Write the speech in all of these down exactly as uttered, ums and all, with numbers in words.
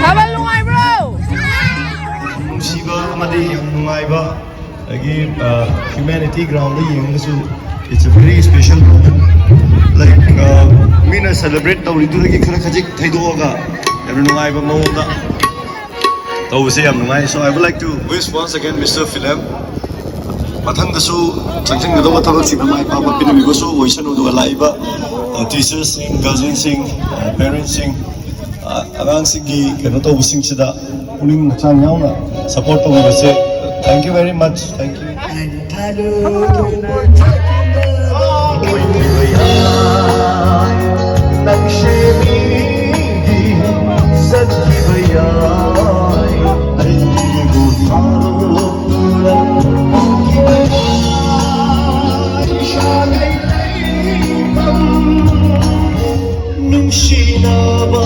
ꯊꯥꯕꯜ ꯅꯨꯡꯉꯥꯏꯕ꯭ꯔꯣ? ꯅꯨꯡꯁꯤꯕ ꯑꯃꯗꯤ ꯌꯥꯝ ꯅꯨꯡꯉꯥꯏꯕ, ꯑꯗꯒꯤ, ꯑ, humanity ground the ꯌꯦꯡꯉꯒꯁꯨ, it's a very special moment. Like, ꯑ, ꯃꯤꯅ celebrate ꯇꯧꯔꯤꯗꯨꯗꯒꯤ ꯈꯔ ꯈꯖꯤꯛ ꯊꯩꯗꯣꯛꯑꯒ ꯌꯥꯝꯅ ꯅꯨꯡꯉꯥꯏꯕ ꯃꯑꯣꯡꯗ ꯇꯧꯕꯁꯦ ꯌꯥꯝ ꯅꯨꯡꯉꯥꯏ꯫ So I would like to wish once again Mister Philip, ꯃꯊꯪꯗꯁꯨ ꯆꯪꯁꯤꯟꯒꯗꯧꯕ ꯊꯕꯛꯁꯤꯡꯗ ꯃꯥꯏ ꯄꯥꯛꯄ ꯄꯤꯅꯕꯤꯕꯁꯨ ꯑꯣꯏꯁꯅꯨ꯫ ꯑꯗꯨꯒ ꯂꯥꯛꯏꯕ, ꯑ, teachers ꯁꯤꯡ, guardian ꯁꯤꯡ, ꯑ, parents ꯁꯤꯡ, ꯑ, ꯑꯉꯥꯡꯁꯤꯡꯒꯤ ꯀꯩꯅꯣ ꯇꯧꯕꯁꯤꯡꯁꯤꯗ ꯄꯨꯛꯅꯤꯡ ꯍꯛꯆꯥꯡ ꯌꯥꯎꯅ support ꯇꯧꯕꯤꯕꯁꯦ, thank you very much, thank you꯫ ꯅꯨꯡꯁꯤꯅꯕ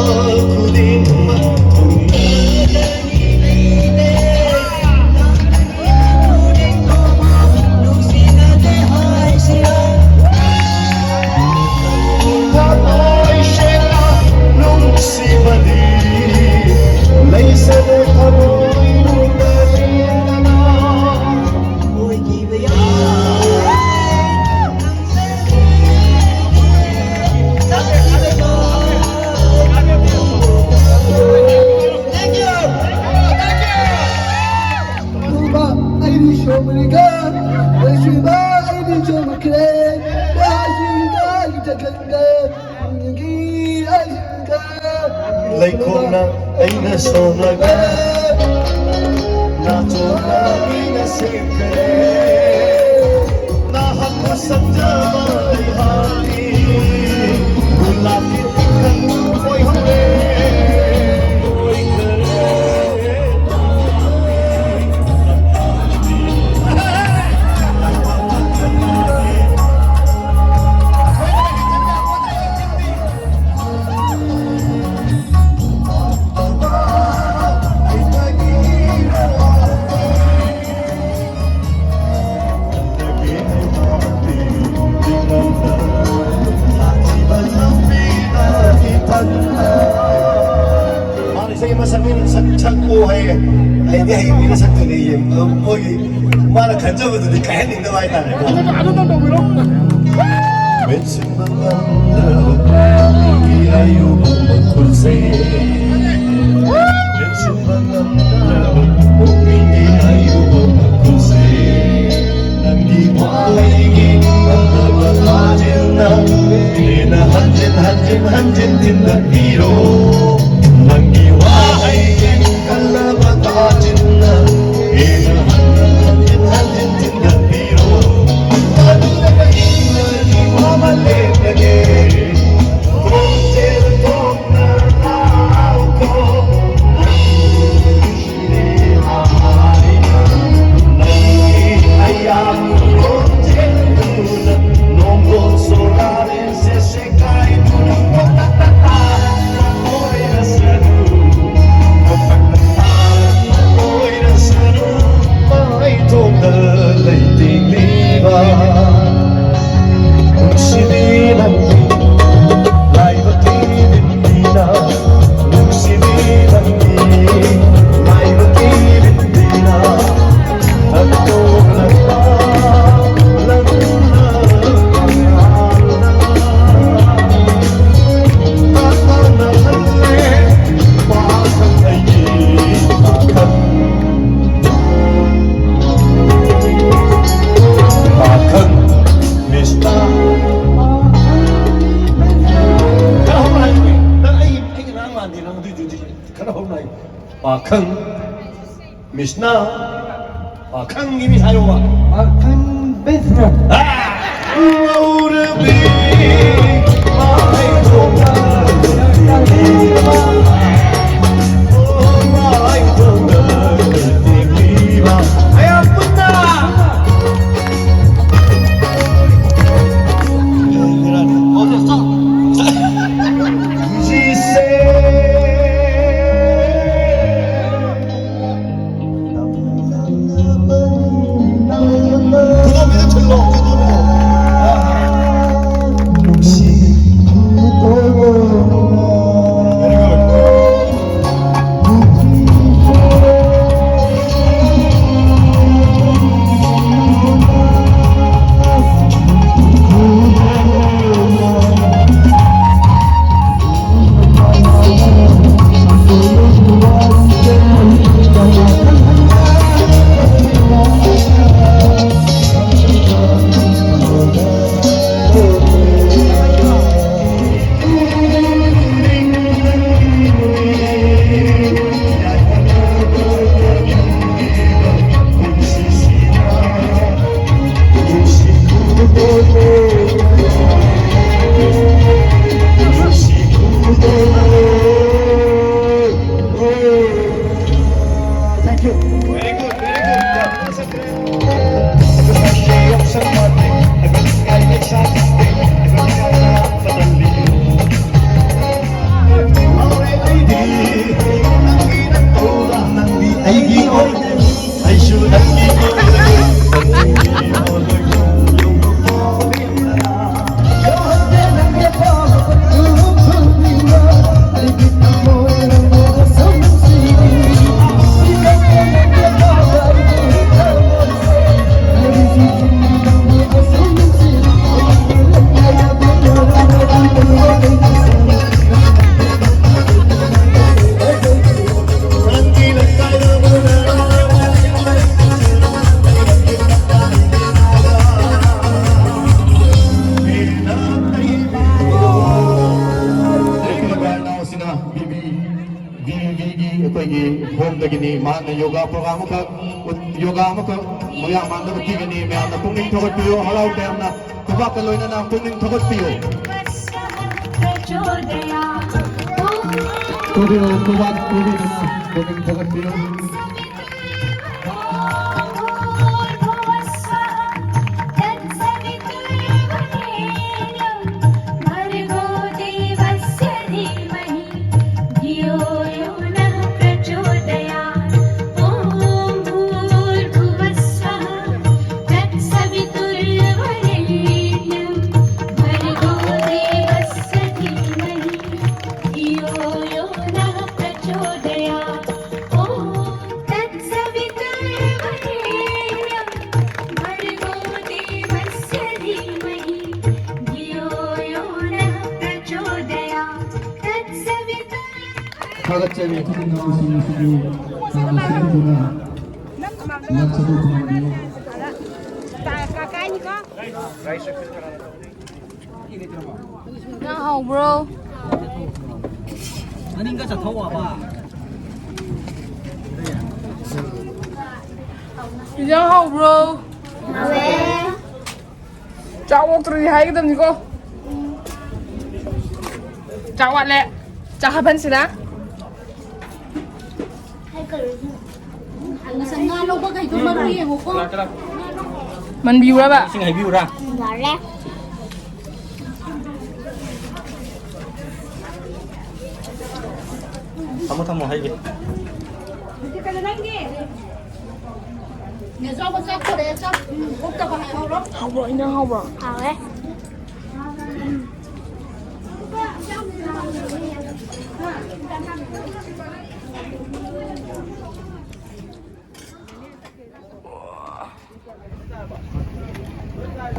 ꯈꯨꯗꯤꯡꯃꯛ ꯂꯩꯈꯣꯝꯅ ꯑꯩꯅ ꯁꯣꯝꯂꯒ ꯅꯥꯆꯣꯝꯅ ꯃꯤꯅ ꯁꯦꯝꯈ꯭ꯔꯦ꯫ ꯅꯍꯥꯛꯄꯨ ꯁꯛꯆꯕ ꯑꯩꯍꯥꯛꯀꯤ ꯒꯨꯂꯥꯞꯀꯤ ꯇꯤꯡꯈꯪ ꯑꯣꯏꯍꯧꯔꯦ꯫ ꯑꯩꯗꯤ ꯍꯌꯦꯡ ꯃꯤꯅ ꯁꯛꯇꯣꯏꯅꯦ ꯌꯦꯡ ꯃꯣꯏꯒꯤ ꯃꯥꯅ ꯈꯟꯖꯕꯗꯨꯗꯤ ꯀꯥꯏꯍꯟꯅꯤꯡꯗꯕ ꯍꯥꯏꯇꯥꯔꯦꯀꯣ꯫ ꯃꯦꯟꯁꯤꯟꯕ ꯉꯝꯗ꯭ꯔꯕ ꯅꯪꯒꯤ ꯑꯌꯨꯕ ꯃꯈꯨꯜꯁꯦ, ꯃꯦꯟꯁꯤꯟꯕ ꯉꯝꯗ꯭ꯔꯕ ꯄꯨꯛꯅꯤꯡꯒꯤ ꯑꯌꯨꯕ ꯃꯈꯨꯜꯁꯦ, ꯅꯪꯒꯤ ꯋꯥꯍꯩꯒꯤ ꯀꯜꯂꯕ ꯇꯥꯖꯤꯜꯅ ꯍꯦꯟꯅ ꯍꯟꯖꯤꯟ ꯍꯟꯖꯤꯟ ꯍꯟꯖꯤꯟ ꯊꯤꯟꯗꯠꯄꯤꯔꯣ꯫ ꯅꯪꯒꯤ ꯋꯥꯍꯩꯒꯤ ꯀꯜꯂꯕ ꯇꯥꯖꯤꯜꯅ ꯍꯦꯟꯅ ꯍꯟꯖꯤꯟ ꯍꯟꯖꯤꯟ ꯍꯟꯖꯤꯟ ꯊꯤꯟꯗꯠꯄꯤꯔꯣ꯫ ꯑꯗꯨꯗ ꯀꯔꯤ ꯋꯥ ꯑꯃ ꯂꯦꯞꯂꯒꯦ? ꯈꯣꯟꯖꯦꯜ ꯊꯣꯛꯅ ꯂꯥꯎꯈꯣ꯫ ꯈꯔ ꯍꯧꯅ ꯍꯥꯏꯌꯨꯅꯦ꯫ ꯅꯪ ꯑꯩ, ꯑꯩꯒꯤ ꯉꯔꯥꯡ ꯃꯥꯟꯗꯦ ꯅꯪ ꯑꯗꯨꯏꯗꯨꯗꯤ꯫ ꯈꯔ ꯍꯧꯅ ꯍꯥꯏꯌꯨ꯫ ꯄꯥꯈꯪ ꯃꯤꯁꯅ ꯄꯥꯈꯪꯒꯤ ꯃꯤ ꯍꯥꯏꯌꯣꯕ꯫ ꯄꯥꯈꯪ ꯕꯦꯁꯅ꯫ ꯉꯧꯔꯕꯤ ꯃꯥꯏꯊꯣꯡꯗ ꯂꯩꯇꯦꯡꯂꯤꯕ꯫ ꯑꯣ, ꯃꯥꯏꯊꯣꯡꯗ ꯂꯩꯇꯦꯡꯂꯤꯕ꯫ ꯃꯌꯥꯝ ꯄꯨꯟꯅ꯫ ꯍꯧꯖꯤꯛꯁꯦ ꯈꯨꯗꯣꯝꯕꯤꯗ ꯊꯤꯜꯂꯣ, ꯈꯨꯗꯣꯝꯕꯤꯗ꯫ Very good, very good. ꯑꯩꯒꯤ ꯑꯣꯏ, ꯑꯩꯁꯨ ꯅꯪꯒꯤ ꯑꯣꯏ꯫ ꯁꯤꯅ ꯕꯤ ꯕꯤ ꯕꯤ ꯕꯤ ꯕꯤꯒꯤ ꯑꯩꯈꯣꯏꯒꯤ ꯍꯣꯝꯗꯒꯤꯅꯤ꯫ ꯃꯍꯥꯛꯅ ꯌꯣꯒꯥ ꯄ꯭ꯔꯣꯒ꯭ꯔꯥꯝ ꯑꯃꯈꯛ ꯎꯠ-, ꯌꯣꯒꯥ ꯑꯃꯈꯛ ꯃꯌꯥꯝ ꯃꯥꯡꯗ ꯎꯠꯄꯤꯒꯅꯤ꯫ ꯃꯌꯥꯝꯅ ꯄꯨꯛꯅꯤꯡ ꯊꯧꯒꯠꯄꯤꯌꯨ, ꯍꯔꯥꯎ ꯇꯌꯥꯝꯅ ꯈꯨꯕꯥꯛꯀ ꯂꯣꯏꯅꯅ ꯄꯨꯛꯅꯤꯡ ꯊꯧꯒꯠꯄꯤꯌꯨ꯫ ꯄꯨꯕꯤꯔꯣ, ꯈꯨꯕꯥꯛ ꯄꯨꯕꯤꯗꯨꯅ ꯄꯨꯛꯅꯤꯡ ꯊꯧꯒꯠꯄꯤꯌꯨ꯫ धियो यो नः प्रचोदयात्। ॐ भूर्भुवः स्वः तत्सवितुर्वरेण्यं भर्गो देवस्य धीमहि धियो यो नः प्रचोदयात्। ॐ तत्सवितुर्वरेण्यं भर्गो देवस्य धीमहि धियो यो नः प्रचोदयात्। ꯊꯥꯒꯠꯆꯔꯤ꯫ ꯏꯆꯤꯟ ꯏꯅꯥꯎꯁꯤꯡ ꯑꯁꯤꯕꯨ ꯍꯥꯟꯅ ꯁꯦꯝꯗꯨꯅ ꯂꯟ ꯆꯠꯊꯣꯛ ꯊꯝꯕꯤꯌꯨ꯫ ꯏꯟꯖꯥꯡ ꯍꯥꯎꯕ꯭ꯔꯣ? ꯃꯅꯤꯡꯒ ꯆꯠꯊꯣꯛꯑꯣꯕ꯫ ꯏꯟꯖꯥꯡ ꯍꯥꯎꯕ꯭ꯔꯣ? ꯆꯥꯛ ꯑꯣꯛꯇ꯭ꯔꯗꯤ ꯍꯥꯏꯒꯗꯕꯅꯤꯀꯣ꯫ ꯆꯥꯛ ꯋꯥꯠꯂꯦ꯫ ꯆꯥꯛ ꯍꯥꯞꯍꯟꯁꯤꯔꯥ? ꯉꯁꯥꯏ ꯉꯥ ꯂꯧꯕꯈꯩꯗꯣ ꯃꯔꯨ ꯌꯦꯡꯉꯨꯀꯣ꯫ ꯃꯟꯕꯤꯌꯨꯔꯕ? ꯏꯁꯤꯡ ꯍꯩꯕꯤꯌꯨꯔꯥ? ꯌꯥꯔꯦ꯫ ꯊꯝꯃꯣ, ꯊꯝꯃꯣ, ꯍꯩꯒꯦ꯫ ꯅꯦꯆꯧꯕ ꯆꯥꯛ ꯄꯨꯔꯛꯑꯦ, ꯆꯥꯛ, ꯎꯝ, ꯑꯣꯛꯇꯕ ꯍꯥꯏꯍꯧꯔꯣ꯫ ꯍꯥꯎꯕ꯭ꯔꯣ? ꯏꯟꯖꯥꯡ ꯍꯥꯎꯕ꯭ꯔꯣ? ꯍꯥꯎꯋꯦ꯫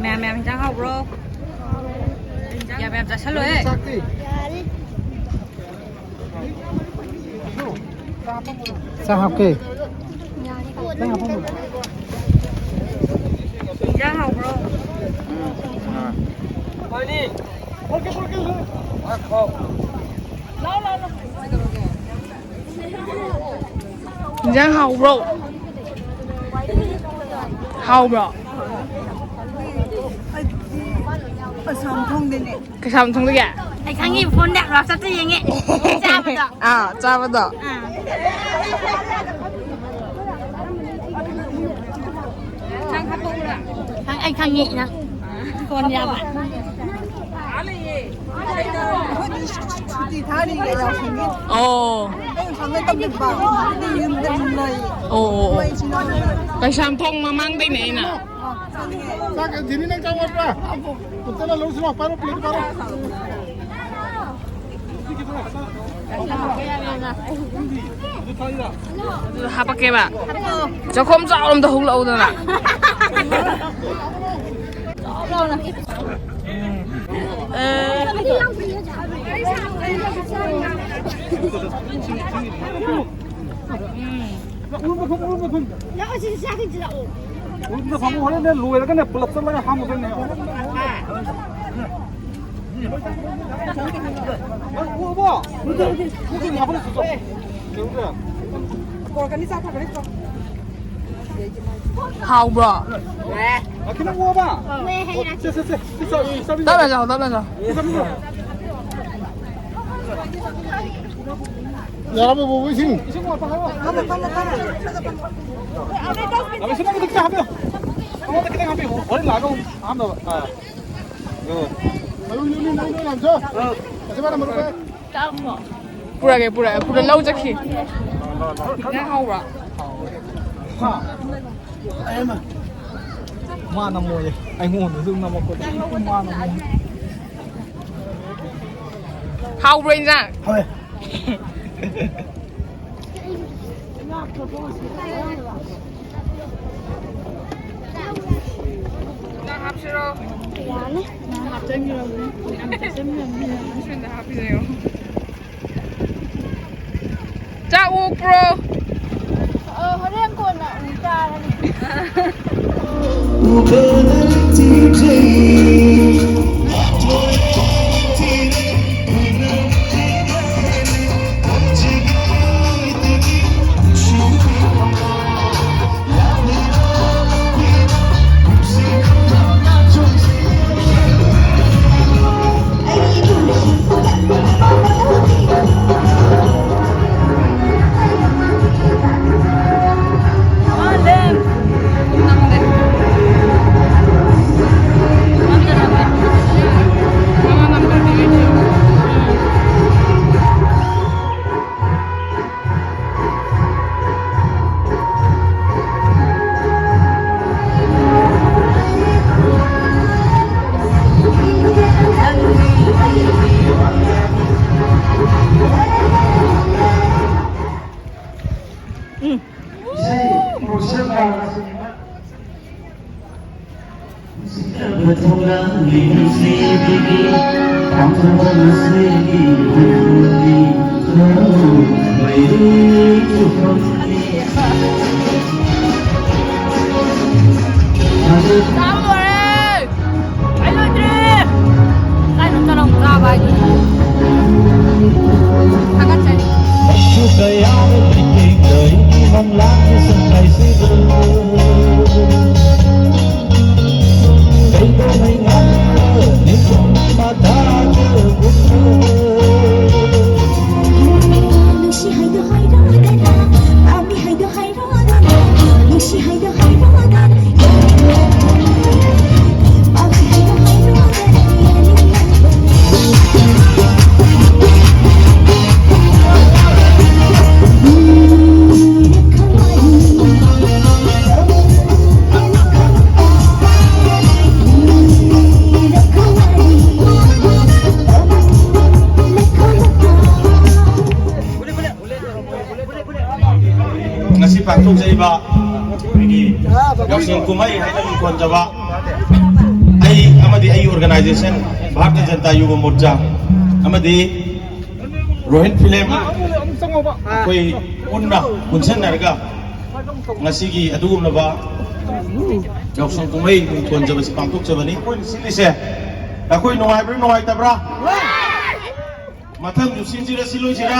ꯃꯌꯥꯝ, ꯃꯌꯥꯝ ꯍꯤꯟꯖꯥꯡ ꯍꯥꯎꯕ꯭ꯔꯣ? ꯌꯥꯝ, ꯌꯥꯝ ꯆꯥꯁꯜꯂꯣꯍꯦ꯫ ꯆꯥꯛ ꯍꯥꯞꯀꯦ꯫ ꯆꯥꯛ ꯍꯥꯞꯄꯝꯃꯣ꯫ ꯍꯤꯟꯖꯥꯡ ꯍꯥꯎꯕ꯭ꯔꯣ? ꯎꯝ, ꯎꯝ꯫ ꯏꯟꯖꯥꯡ ꯍꯥꯎꯕ꯭ꯔꯣ? ꯍꯥꯎꯕ꯭ꯔꯣ? ꯑꯁꯥꯝ ꯊꯣꯡꯗꯩꯅꯦ꯫ ꯀꯩꯁꯥꯝ ꯊꯣꯡꯗꯒꯤ? ꯑꯩ ꯈꯪꯉꯤ, ꯐꯣꯟ ꯅꯦꯠ ꯋꯥꯆꯞꯇ ꯌꯦꯡꯉꯦ꯫ ꯆꯥꯕꯗꯣ꯫ ꯑꯥ, ꯆꯥꯕꯗꯣ꯫ ꯑꯥ꯫ ꯈꯪ-, ꯑꯩ ꯈꯪꯉꯤ ꯅꯪ꯫ ꯐꯣꯟ ꯌꯥꯕ꯫ ꯑꯩꯈꯣꯏꯗꯤ ꯁꯨꯇꯤ ꯊꯥꯔꯤꯉꯩ ꯌꯥꯎꯁꯪꯒꯤ꯫ ꯑꯣ꯫ ꯑꯩ ꯌꯥꯎꯁꯪ ꯂꯩꯇꯕꯅꯦꯕ꯫ ꯑꯗꯨꯗꯤ ꯌꯨꯝꯗ ꯑꯗꯨꯝ ꯂꯩ꯫ ꯑꯣ, ꯑꯣ, ꯑꯣ꯫ ꯑꯩꯈꯣꯏ ꯏꯆꯤꯟ ꯏꯅꯥꯎ ꯀꯩꯁꯥꯝꯊꯣꯡ ꯃꯃꯥꯡꯗꯩꯅꯦ ꯑꯩꯅ꯫ ꯆꯥꯛ ꯖꯤꯅꯤ ꯅꯪ ꯆꯥꯛ ꯋꯥꯠꯄ꯭ꯔꯥ? ꯀꯨꯞꯇꯅ ꯂꯧꯁꯤ ꯂꯥꯎ, ꯄꯥꯏꯔꯣ, ꯄ꯭ꯂꯦꯠ ꯄꯥꯏꯔꯣ꯫ ꯑꯗꯨꯗ ꯍꯥꯄꯛꯀꯦꯕ꯫ ꯆꯥꯛꯈꯣꯝ ꯆꯥꯎꯅ ꯑꯝꯇ ꯍꯨꯛꯂꯛꯎꯗꯅ꯫ ꯎꯝ꯫ ꯑꯦ꯫ ꯎꯝ꯫ ꯎꯔꯨꯝꯗ ꯐꯝꯃꯨ, ꯎꯔꯨꯝꯗ ꯐꯝꯃꯨ꯫ ꯂꯥꯛꯑꯣ, ꯁꯤꯁꯦ ꯆꯥꯈꯤꯁꯤ ꯂꯥꯛꯑꯣ꯫ ꯎꯔꯨꯝꯗ ꯐꯝꯃꯨ, ꯍꯣꯔꯦꯟꯅꯦ ꯂꯣꯏꯔꯒꯅꯦ ꯄꯨꯂꯞ ꯆꯠꯂꯒ ꯍꯥꯝꯃꯨꯗꯣꯏꯅꯦ꯫ ꯅꯪ ꯎꯔꯕꯣ? ꯎꯔꯨꯝꯗ ꯍꯥꯞꯄ ꯂꯩꯁꯤ, ꯆꯣ꯫ ꯀꯩꯅꯣꯗ꯫ ꯄꯣꯔꯛꯀꯅꯤ, ꯆꯥ ꯊꯛꯀꯅꯤ, ꯆꯣ꯫ ꯍꯥꯎꯕ꯭ꯔꯣ? ꯑ, ꯈꯤꯇꯪ ꯎꯔꯕ? ꯁꯦ, ꯁꯦ, ꯁꯦ꯫ ꯁꯤ ꯆꯥ, ꯁꯤ ꯆꯥꯕꯤꯌꯨ꯫ ꯇꯞꯅ ꯆꯥꯎ, ꯇꯞꯅ ꯆꯥꯎ꯫ ꯁꯤ ꯆꯥꯕꯤꯌꯨ꯫ ꯌꯥꯔꯕꯣ, ꯕꯣꯕꯣ, ꯏꯁꯤꯡ? ꯏꯁꯤꯡ ꯋꯥꯠꯄ ꯍꯥꯏꯔꯣ꯫ ꯏꯁꯤꯡ ꯈꯤꯇꯪ ꯍꯥꯞꯄꯤꯌꯨ꯫ ꯑꯩꯉꯣꯟꯗ ꯈꯤꯇꯪ ꯍꯥꯞꯄꯤꯌꯨ꯫ ꯍꯣꯔꯦꯟ ꯂꯥꯛꯑꯒ ꯑꯃꯨꯛ ꯍꯥꯞꯅꯕ꯫ ꯑꯥ꯫ ꯌꯣ꯫ ꯃꯔꯨ ꯌꯣꯝꯃꯤ, ꯃꯔꯨ ꯌꯣꯝꯃꯤ, ꯌꯥꯝ ꯆꯣ꯫ ꯑꯥ꯫ ꯑꯁꯤ ꯃꯥꯅ ꯃꯔꯨ ꯄꯥꯏ꯫ ꯄꯨꯔꯛꯑꯒꯦ, ꯄꯨꯔꯛꯑꯒꯦ꯫ ꯄꯨꯔ ꯂꯧ ꯆꯠꯈꯤ꯫ ꯅꯪ ꯍꯥꯎꯕ꯭ꯔꯣ? ꯃꯥꯅ ꯃꯣꯏꯌꯦ꯫ ꯑꯩꯉꯣꯟꯗꯁꯨ ꯅꯝꯃꯛꯄꯗ ꯃꯥꯅ ꯃꯣꯏ꯫ ꯍꯥꯎꯕ꯭ꯔꯣ ꯏꯟꯖꯥꯡ? ꯍꯥꯎꯋꯦ꯫ ꯏꯟꯖꯥꯡ ꯍꯥꯞꯁꯤꯔꯣ? ꯌꯥꯅꯤ꯫ ꯅꯪ ꯍꯥꯞꯆꯟꯈ꯭ꯔꯕꯅꯦ꯫ ꯌꯥꯝ ꯆꯥꯁꯟꯈ꯭ꯔꯕꯅꯦ꯫ ꯅꯪꯁꯨ ꯑꯝꯇ ꯍꯥꯞꯄꯤꯔꯦ꯫ ꯆꯥꯛ ꯑꯣꯛꯄ꯭ꯔꯣ? ꯑ, ꯍꯣꯔꯦꯟ ꯀꯣꯟꯅ ꯑꯃꯨꯛ ꯆꯥꯔꯅꯤ꯫ ꯆꯥꯕ ꯂꯣꯏꯔꯦ꯫ ꯑꯩ ꯂꯣꯏꯗ꯭ꯔꯤ꯫ ꯀꯥꯏꯗꯅꯣ ꯆꯠꯂ ꯑꯃꯨꯛ ꯆꯥꯕ ꯍꯥꯏꯗꯨꯅꯤ꯫ ꯊꯥꯒꯠꯆꯔꯤ꯫ ꯉꯁꯤ ꯄꯥꯡꯊꯣꯛꯆꯔꯤꯕ ꯑꯩꯈꯣꯏꯒꯤ ꯌꯥꯎꯁꯪ ꯀꯨꯝꯍꯩ ꯍꯥꯏꯅ ꯃꯤꯡꯊꯣꯟꯖꯕ ꯑꯩ ꯑꯃꯗꯤ ꯑꯩꯒꯤ organization ꯚꯥꯔꯇꯤꯌ ꯖꯅꯇꯥ ꯌꯨꯕ ꯃꯣꯔꯆꯥ ꯑꯃꯗꯤ ꯔꯣꯍꯤꯟ ꯐꯤꯂꯝ ꯑꯩꯈꯣꯏ ꯄꯨꯟꯅ ꯄꯨꯟꯁꯤꯟꯅꯔꯒ ꯉꯁꯤꯒꯤ ꯑꯗꯨꯒꯨꯝꯂꯕ ꯌꯥꯎꯁꯪ ꯀꯨꯝꯍꯩ ꯃꯤꯡꯊꯣꯟꯖꯕꯁꯤ ꯄꯥꯡꯊꯣꯛꯆꯕꯅꯤ꯫ ꯑꯩꯈꯣꯏꯅ ꯁꯤꯜꯂꯤꯁꯦ ꯑꯩꯈꯣꯏ ꯅꯨꯡꯉꯥꯏꯕ꯭ꯔꯥ ꯅꯨꯡꯉꯥꯏꯇꯕ꯭ꯔꯥ? ꯃꯊꯪꯁꯨ ꯁꯤꯟꯁꯤꯔ ꯁꯤꯜꯂꯣꯏꯁꯤꯔ?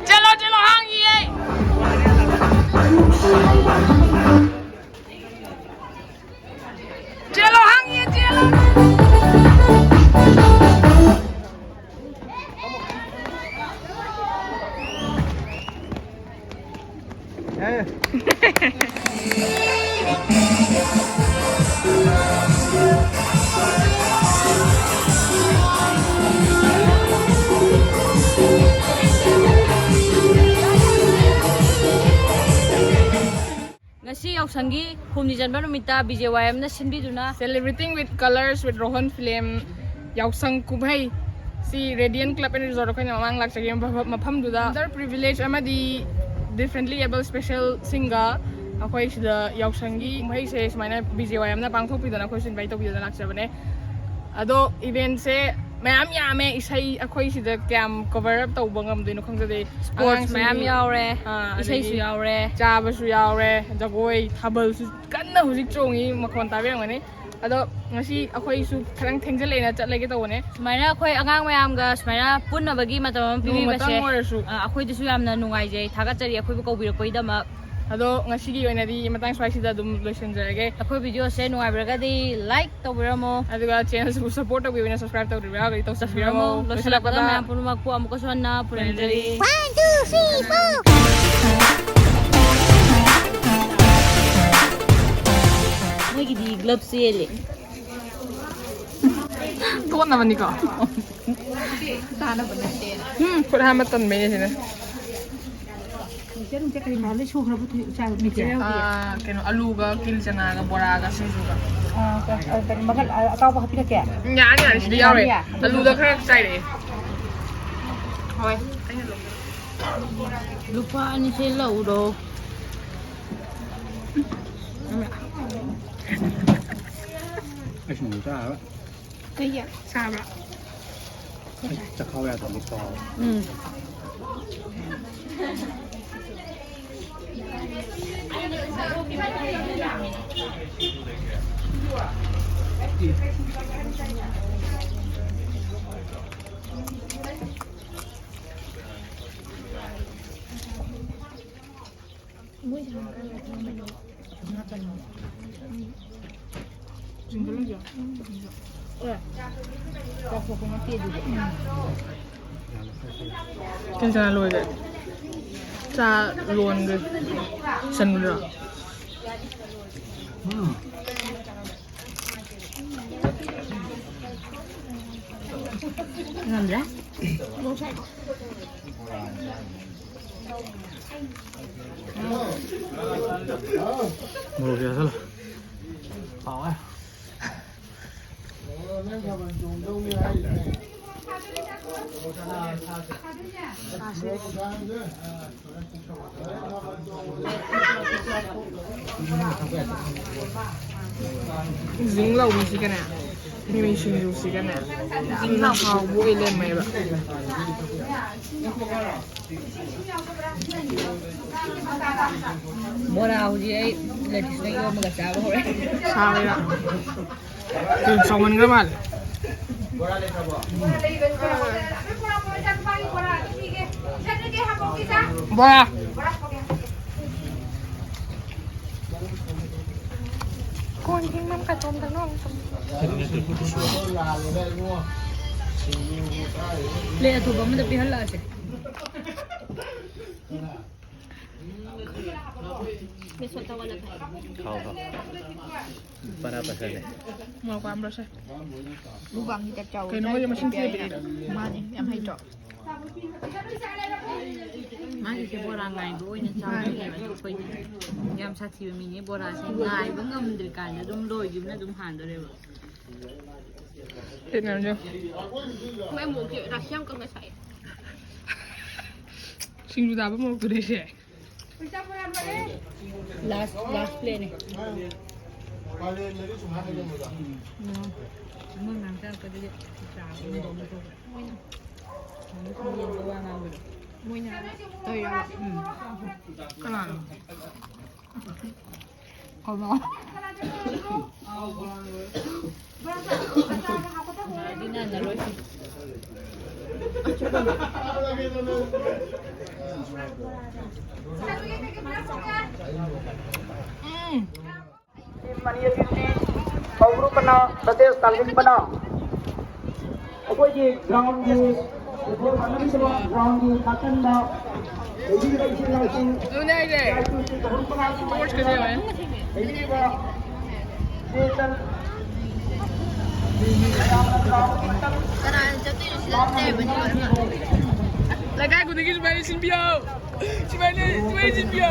ꯆꯦꯜꯂꯣ, ꯆꯦꯜꯂꯣ, ꯍꯥꯡꯉꯤꯌꯦ꯫ ꯆꯦꯜꯂꯣ, ꯍꯥꯡꯉꯤꯌꯦ, ꯆꯦꯜꯂꯣ꯫ ꯌꯥꯎꯁꯪꯒꯤ ꯍꯨꯝꯅꯤ ꯆꯟꯕ ꯅꯨꯃꯤꯠꯇ B J Y Mꯅ ꯁꯤꯟꯕꯤꯗꯨꯅ Celebrating with Colors with Rohan Film ꯌꯥꯎꯁꯪ ꯀꯨꯝꯍꯩ ꯁꯤ Radiant Club and Resort ꯑꯩꯈꯣꯏꯅ ꯃꯃꯥꯡ ꯂꯥꯛꯆꯈꯤꯕ ꯃꯐꯝ- ꯃꯐꯝꯗꯨꯗ under privilege ꯑꯃꯗꯤ differently abled specialꯁꯤꯡꯒ ꯑꯩꯈꯣꯏ ꯁꯤꯗ ꯌꯥꯎꯁꯪꯒꯤ ꯀꯨꯝꯍꯩꯁꯦ ꯁꯨꯃꯥꯏꯅ B J Y Mꯅ ꯄꯥꯡꯊꯣꯛꯄꯤꯗꯅ ꯑꯩꯈꯣꯏꯁꯨ invite ꯇꯧꯕꯤꯗꯅ ꯂꯥꯛꯆꯕꯅꯦ꯫ ꯑꯗꯣ eventꯁꯦ ꯃꯌꯥꯝ ꯌꯥꯝꯃꯦ꯫ ꯏꯁꯩ ꯑꯩꯈꯣꯏ ꯁꯤꯗ ꯀꯌꯥꯝ cover up ꯇꯧꯕ ꯉꯝꯗꯣꯏꯅꯣ ꯈꯪꯖꯗꯦ꯫ Sports ꯑꯉꯥꯡꯁꯤꯡꯒꯤ ꯃꯌꯥꯝ ꯌꯥꯎꯔꯦ, ꯑꯥ, ꯏꯁꯩꯁꯨ ꯑꯗꯒꯤ ꯌꯥꯎꯔꯦ꯫ ꯆꯥꯕꯁꯨ ꯌꯥꯎꯔꯦ, ꯖꯒꯣꯏ, ꯊꯥꯕꯜꯁꯨ ꯀꯟꯅ ꯍꯧꯖꯤꯛ ꯆꯣꯡꯉꯤ, ꯃꯈꯣꯟ ꯇꯥꯕꯤꯔꯝꯒꯅꯤ꯫ ꯑꯗꯣ ꯉꯁꯤ ꯑꯩꯈꯣꯏꯁꯨ ꯈꯤꯇꯪ ꯊꯦꯡꯖꯤꯜꯂꯛꯑꯦꯅ ꯆꯠꯂꯒꯦ ꯇꯧꯕꯅꯦ꯫ ꯁꯨꯃꯥꯏꯅ ꯑꯩꯈꯣꯏ ꯑꯉꯥꯡ ꯃꯌꯥꯝꯒ ꯁꯨꯃꯥꯏꯅ ꯄꯨꯟꯅꯕꯒꯤ ꯃꯇꯝ ꯑꯃ ꯅꯣꯡꯃꯇꯪ ꯄꯤꯕꯤꯕꯁꯦ ꯑꯣꯏꯔꯁꯨ꯫ ꯑ, ꯑꯩꯈꯣꯏꯗꯁꯨ ꯌꯥꯝꯅ ꯅꯨꯡꯉꯥꯏꯖꯩ, ꯊꯥꯒꯠꯆꯔꯤ ꯑꯩꯈꯣꯏꯕꯨ ꯀꯧꯕꯤꯔꯛꯄꯒꯤꯗꯃꯛ꯫ ꯑꯗꯣ ꯉꯁꯤꯒꯤ ꯑꯣꯏꯅꯗꯤ ꯃꯇꯥꯡ ꯁ꯭ꯋꯥꯏꯁꯤꯗ ꯑꯗꯨꯝ ꯂꯣꯏꯁꯤꯟꯖꯔꯒꯦ꯫ ꯑꯩꯈꯣꯏ videoꯁꯦ ꯅꯨꯡꯉꯥꯏꯕꯤꯔꯒꯗꯤ like ꯇꯧꯕꯤꯔꯝꯃꯣ꯫ ꯑꯗꯨꯒ channelꯁꯤꯕꯨ support ꯇꯧꯕꯤꯕꯅ subscribe ꯇꯧꯗ꯭ꯔꯤꯕ ꯌꯥꯎꯔꯒꯗꯤ ꯇꯧꯁꯤꯟꯕꯤꯔꯝꯃꯣ꯫ ꯇꯧꯁꯤꯟꯕꯤꯔꯝꯃꯣ꯫ ꯂꯣꯏꯁꯤꯜꯂꯛꯄꯗ ꯂꯣꯏꯁꯤꯜꯂꯛꯄꯗ ꯃꯌꯥꯝ ꯄꯨꯝꯅꯃꯛꯄꯨ ꯑꯃꯨꯛꯀꯁꯨ ꯍꯟꯅ ꯄꯨꯅꯖꯔꯤ꯫ One, two, three, four. ꯃꯣꯏꯒꯤꯗꯤ gloves ꯌꯦꯜꯂꯦ꯫ ꯇꯣꯠꯅꯕꯅꯤꯀꯣ꯫ ꯎꯝ, ꯈꯨꯠ ꯍꯥꯝꯕ ꯇꯟꯕꯩꯅꯦ ꯁꯤꯅ꯫ ꯏꯆꯦ, ꯅꯪꯁꯦ ꯀꯔꯤ ꯃꯥꯜꯂꯦ? ꯁꯨꯈ꯭ꯔꯕ ꯊꯣꯏ-, ꯏꯆꯥ ꯅꯨꯄꯤꯁꯦ? ꯑꯥ, ꯀꯩꯅꯣ, ꯑꯂꯨꯒ, ꯀꯤꯂꯤ ꯆꯅꯥꯒ, ꯕꯣꯔꯥꯒ, ꯁꯤꯡꯖꯨꯒ꯫ ꯑꯥ, ꯀ-, ꯑ, ꯀꯩꯅꯣ, ꯃꯈꯜ, ꯑ, ꯑꯇꯥꯎꯕ ꯍꯥꯞꯄꯤꯔꯛꯀꯦ? ꯎꯝ, ꯌꯥꯅꯤ, ꯌꯥꯅꯤ, ꯁꯤꯗꯤ ꯌꯥꯅꯤ, ꯌꯥꯎꯔꯦ꯫ ꯌꯥꯅꯤ꯫ ꯑꯂꯨꯗ ꯈꯔ ꯆꯥꯏꯔꯛꯑꯦ꯫ ꯍꯣꯏ, ꯑꯩꯅ ꯂꯧꯒꯦ꯫ ꯂꯨꯄꯥ ꯑꯅꯤꯁꯦ ꯂꯧꯔꯣ꯫ ꯑꯩ ꯁꯤꯡꯖꯨ ꯆꯥꯔꯔꯣꯏ꯫ ꯀꯩꯒꯤ? ꯁꯥꯕ꯭ꯔꯥ? ꯑꯩ ꯆꯥꯛꯈꯥꯎ ꯌꯥꯗꯕꯒꯤ ꯀꯥꯎꯔꯦ꯫ ꯎꯝ꯫ ꯀꯩ ꯆꯥ ꯂꯣꯏꯔꯦ? ꯆꯥ ꯂꯣꯟꯒ꯭ꯔꯦ꯫ ꯁꯟꯒ꯭ꯔꯣ? ꯉꯝꯗ꯭ꯔꯦ? ꯃꯣꯔꯣꯛꯁꯦ ꯆꯥꯁꯤꯜꯂꯣ꯫ ꯍꯥꯎꯋꯦ꯫ ꯆꯥꯁꯦ꯫ ꯖꯤꯡ ꯂꯥꯎꯕꯤꯁꯤꯒꯅꯦ, ꯃꯤꯃꯤ ꯁꯤꯡꯖꯨꯁꯤꯒꯅꯦ, ꯌꯥꯝꯅ ꯍꯥꯎꯕ ꯑꯣꯏ ꯂꯩꯔꯝꯃꯦꯕ꯫ ꯕꯣꯔꯥ ꯍꯧꯖꯤꯛ ꯑꯩ ꯂꯦꯗꯤꯁꯅ ꯌꯣꯝꯃꯒ ꯆꯥꯕ ꯍꯧꯔꯦ꯫ ꯁꯥꯕꯩꯔꯥ? ꯆꯥꯎꯃꯟꯈ꯭ꯔ ꯃꯥꯜꯂꯦ꯫ ꯕꯣꯔꯥ꯫ ꯀꯣꯟ ꯐꯦꯡꯐꯝ ꯀꯗꯣꯝꯗꯅꯣ ꯑꯃꯨꯛ ꯆꯪꯉꯦ꯫ ꯄ꯭ꯂꯦꯠ ꯑꯊꯨꯕ ꯑꯃꯗ ꯄꯤꯍꯜꯂꯛꯑꯁꯦ꯫ ꯍꯥꯎ, ꯍꯥꯎ꯫ ꯄꯔꯥ ꯄꯁꯟꯗ꯫ ꯃꯣꯔꯣꯛ ꯄꯥꯝꯕ꯭ꯔꯣ ꯁꯦ? ꯃꯨꯛꯕꯥꯡꯒꯤ ꯇꯥꯏꯞ ꯆꯥꯎꯋꯦ꯫ ꯀꯩꯅꯣ ꯃꯣꯏꯁꯦ ꯃꯁꯤꯡ ꯊꯤꯕ ꯄꯤꯔꯛꯏꯔꯣ? ꯃꯥꯅꯦ, ꯌꯥꯝ ꯍꯩꯇ꯭ꯔꯣ? ꯃꯥꯒꯤꯁꯦ ꯕꯣꯔꯥ ꯉꯥꯏꯕ ꯑꯣꯏꯅ ꯆꯥꯎꯗꯣꯏꯅꯦꯕ꯫ ꯑꯗꯣ ꯑꯩꯈꯣꯏꯗꯤ ꯌꯥꯝ ꯁꯥꯊꯤꯕ ꯃꯤꯅꯦ, ꯕꯣꯔꯥꯁꯦ ꯉꯥꯏꯕ ꯉꯝꯗ꯭ꯔꯤꯀꯥꯟꯗ ꯑꯗꯨꯝ ꯂꯣꯏꯈꯤꯕꯅ ꯑꯗꯨꯝ ꯍꯥꯟꯗꯣꯔꯦꯕ꯫ ꯃꯥꯏ ꯃꯣꯔꯣꯛꯁꯦ ꯔꯥꯁꯤ ꯌꯥꯝ ꯀꯪꯅ ꯁꯥꯏ꯫ ꯁꯤꯡꯖꯨ ꯆꯥꯕ ꯃꯣꯔꯣꯛꯇꯨꯅꯦ ꯁꯦ꯫ ꯂꯥꯁ, ꯂꯥꯁ ꯄ꯭ꯂꯦꯅꯦ꯫ ꯃꯣꯏ ꯃꯌꯥꯝ ꯆꯪꯉꯛꯄꯗꯨꯗꯤ ꯆꯥꯕ ꯍꯨꯟꯗꯣꯛꯑꯝꯕ ꯊꯣꯛꯈ꯭ꯔꯦ꯫ ꯃꯣꯏꯅ ꯇꯧꯔꯤꯔꯕ? ꯎꯝ꯫ ꯀꯅꯥꯅꯣ? ꯀꯅꯥ? ꯎꯝ꯫ ꯇꯤꯝ ꯑꯅꯤ ꯑꯁꯤꯗꯤ ꯀꯧꯔꯨꯞ ꯑꯅ ꯄ꯭ꯔꯗꯦꯁ ꯀꯥꯂꯤꯡꯕꯅ ꯑꯩꯈꯣꯏꯒꯤ ꯒ꯭ꯔꯥꯎꯟꯒꯤ ꯐꯨꯠꯕꯣꯜ ꯁꯥꯟꯅꯕꯤꯗꯕ ꯒ꯭ꯔꯥꯎꯟꯒꯤ ꯅꯥꯀꯟꯗ ꯂꯩꯕꯤꯔꯤꯕ ꯏꯆꯤꯜ ꯏꯅꯥꯎꯁꯤꯡ, ꯑꯗꯨꯅꯦ ꯍꯥꯏꯁꯦ꯫ ꯏꯆꯥ ꯏꯁꯨꯁꯤꯡ ꯊꯣꯛꯍꯟꯕ ꯉꯥꯛꯇ ꯏꯁꯄꯣꯔꯠꯁꯀꯁꯦ ꯌꯦꯡꯉꯣꯅꯦ꯫ ꯂꯩꯕꯤꯔꯤꯕ ꯆꯦꯇꯟ ꯃꯌꯥꯝꯅ ꯒ꯭ꯔꯥꯎꯟꯒꯤ ꯅꯥꯀꯟ ꯀꯅꯥꯅ ꯆꯠꯇꯣꯏꯅꯣ? ꯁꯤꯗ ꯂꯩꯔꯕꯅꯤ ꯂꯣꯏꯅꯃꯛ꯫ ꯂꯩꯀꯥꯏ ꯈꯨꯗꯤꯡꯒꯤ ꯁꯨꯃꯥꯏꯅ ꯁꯤꯟꯕꯤꯌꯣ꯫ ꯁꯨꯃꯥꯏꯅ, ꯁꯨꯃꯥꯏꯅ ꯁꯤꯟꯕꯤꯌꯣ꯫